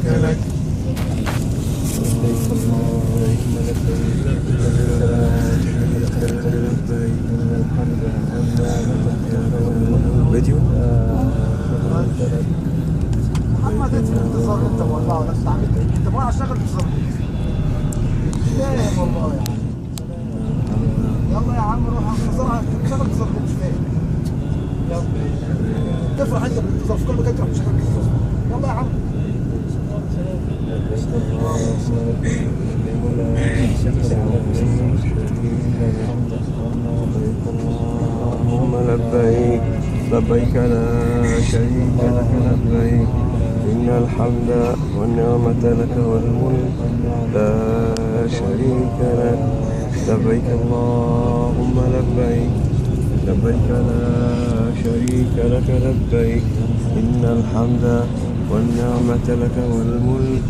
لك. لبيك اللهم لبيك، لبيك إن الحمد فيديو محمد ادفع الانتظار انت والله ولا انت عامل ايه؟ انت ما هشتغل انتظار ليه؟ والله يا عم يلا يا عم روح انتظار، شغل انتظار مش فاهم. يلا تفرح انت بالانتظار في كل مكان تروح مش انتظار. يلا يا عم. اللهم لبيك، لبيك لا شريك لك لبيك، إن الحمد والنعمة لك والملك لا شريك لك. لبيك اللهم لبيك، لبيك لا شريك لك لبيك، إن الحمد والنعمة لك والملك